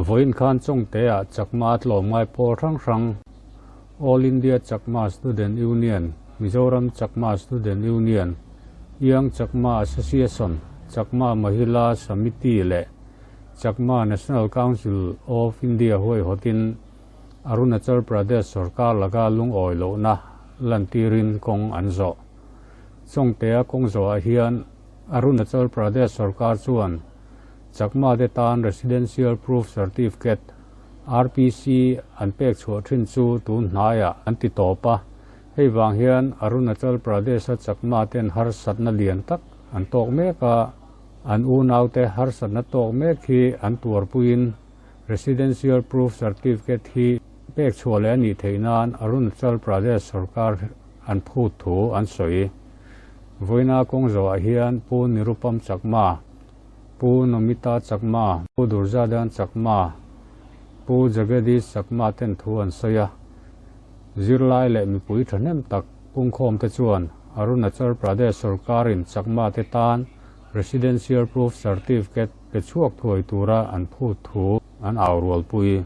Vawiin khan Chawngte-ah Chakma tlawmngai pawl hrang hrang, All India Chakma Student Union, Mizoram Chakma Student Union, Young Chakma Association, Chakma Mahila Samiti leh Chakma National Council of India huaihawtin Arunachal Pradesh sorkar laka lungawi lohna lantirin kawng an zawh. Chawngtea kawng zawhah hian Arunachal Pradesh sorkar chuan Chakma te tan Residential Proof Certificate, RPC, an pek chhuah thin chu tun hnaiah an ti tawp a. Hei vang hian Arunachal Pradesh-a Chakma ten harsatna lian tak an tawk mek a, an unaute harsatna tawk mek hi an tuarpuiin Residential Proof Certificate hi pek chhuah leh a nih theih nan Arunachal Pradesh sorkar an phut thu an sawi. Vawiina kawng zawhah hian Pu Nirupam Chakma, Pu Nomita Chakma, Pu Durjadan Chakma, Pu Jagadish Chakma ten thu an sawi a. Zirlai leh mipui thahnem tak pungkhawm te chuan Arunachal Pradesh sorkarin Chakma te tan Residential Proof Certificate pe chhuak thuai tura an phut thu an au rualpui.